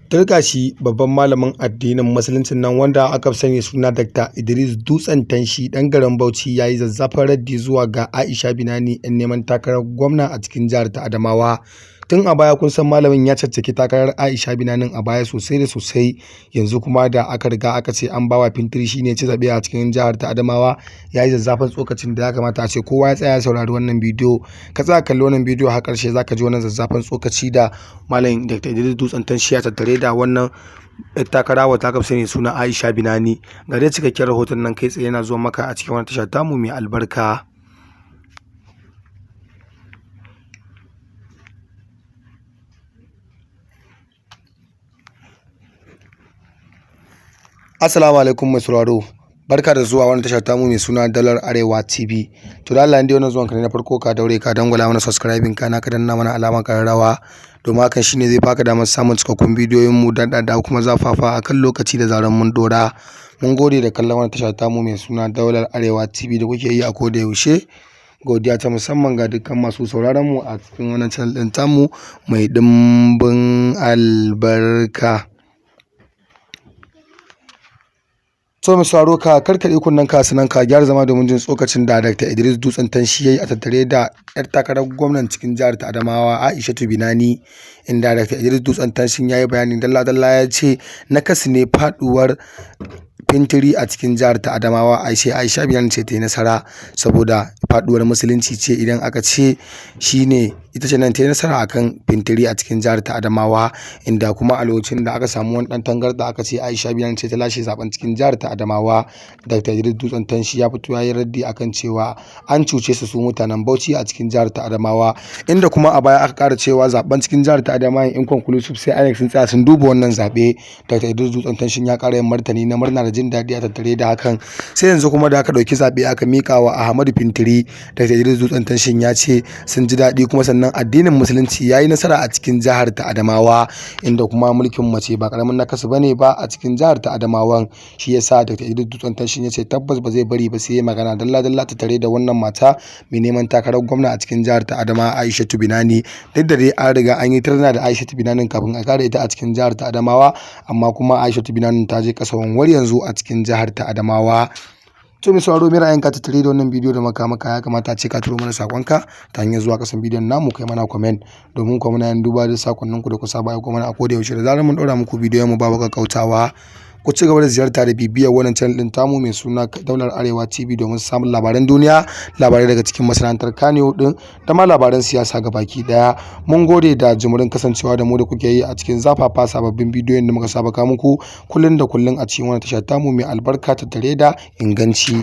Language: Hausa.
Turƙashi babban malamin addinin Musuluncin nan wanda aka fi sani suna Dr. Idris Dutsen Tanshi ɗan garin Bauchi ya yi zazzafan raddi zuwa ga Aisha Binani 'yan neman takarar gwamna a cikin jihar ta Adamawa. Tun a baya kun san malamin ya caccaki takarar Aisha Binanin a baya sosai da sosai, yanzu kuma da aka riga aka ce an bawa Fintiri shine ci zaɓe a cikin jihar ta Adamawa, ya yi zazzafan tsokacin da ya kamata a ce kowa ya tsaya ya saurari wannan bidiyo. Ka tsaya kalli wannan bidiyo har ƙarshe zaka ji wannan zazzafan tsokaci da malam Dr. Idris Dutsen Tanshi ya tattare da wannan takara wata aka fi sani suna Aisha Binani. Ga dai cikakken rahoton nan kai tsaye yana zuwa maka a cikin wannan tasha tamu mai albarka. Assalamu alaikum mai sauraro. Barka da zuwa wannan tashar tamu mai suna Dalar Arewa TV. To da Allah, indai wannan zuwan ka ne na farko, ka daure ka dangwala mana subscribing, kana ka danna mana alamar kararrawa, domin hakan shine zai baka damar samun cikakkun bidiyoyin mu da da kuma zafafa akan lokaci da zaran mun dora. Mun gode da kallon wannan tashar tamu mai suna Daular Arewa TV da kuke yi a koda yaushe. Godiya ta musamman ga dukkan masu sauraron mu a cikin wannan channel ɗin tamu mai ɗimbin albarka. So mai sauraro, ka karkaɗe kunnen ka, sannan ka gyara zama domin jin tsokacin da Dr. Idris Dutsen Tanshi yayi a tattare da yar takarar gwamnan cikin jihar ta Adamawa Aishatu Binani, inda Dr. Idris Dutsen Tanshin yayi bayani dalla-dalla, ya ce nakasu ne faduwar Fintiri a cikin jihar ta Adamawa, Aisha Binani ce ta yi nasara saboda faduwar musulunci ce. Idan aka ce shine ita ce nan ta yi nasara akan Fintiri a cikin jihar ta Adamawa, inda kuma a lokacin da aka samu wani dan tangarda aka ce Aisha Binani ce ta lashe zaben cikin jihar ta Adamawa, Dr. Idris Dutsen Tanshi ya fito ya yi raddi akan cewa an cuce su, su mutanen Bauchi a cikin jihar ta Adamawa, inda kuma a baya aka kara cewa zaben cikin jihar ta Adamawa inconclusive, sai INEC sun tsaya sun duba wannan zabe. Dr. Idris Dutsen Tanshin ya kara yin martani na murna da jin daɗi a tattare da hakan. Sai yanzu kuma da aka ɗauki zaɓe aka mika wa Ahmadu Fintiri, Dr. Idris Dutsen Tanshin ya ce sun ji daɗi, kuma sannan addinin musulunci ya yi nasara a cikin jihar ta Adamawa, inda kuma mulkin mace ba karamin nakasu bane ba a cikin jihar ta Adamawan. Shi yasa Dr. Idris Dutsen Tanshin ya ce tabbas ba zai bari ba sai ya magana dalla dalla ta tare da wannan mata mai neman takarar gwamna a cikin jihar ta Adamawa, Aishatu Binani. Duk da dai an riga an yi tarna da Aishatu Binanin kafin a kare ita a cikin jihar ta Adamawa, amma kuma Aishatu Binanin ta je kasa wanwar yanzu a cikin jihar ta Adamawa. To mai sauraro, me ra'ayinka tattare da wannan bidiyo da maka maka? Ya kamata a ce ka turo mana sakonka ta hanyar zuwa kasan bidiyon namu kai mana comment, domin kuma muna yin duba da sakonnin ku da ku saba aiko mana a koda yaushe da zarar mun ɗora muku bidiyon mu babu kakkautawa. Ku ci gaba da ziyarta da bibiyar wannan channel din tamu mai suna Daular Arewa TV domin samun labaran duniya, labarai daga cikin masana'antar Kannywood din da ma labaran siyasa baki daya. Mun gode da jimirin kasancewa da mu da kuke yi a cikin zafafa sababbin bidiyon da muka saba kawo muku kullun da kullun a cikin wannan tasha tamu mai albarka tattare da inganci.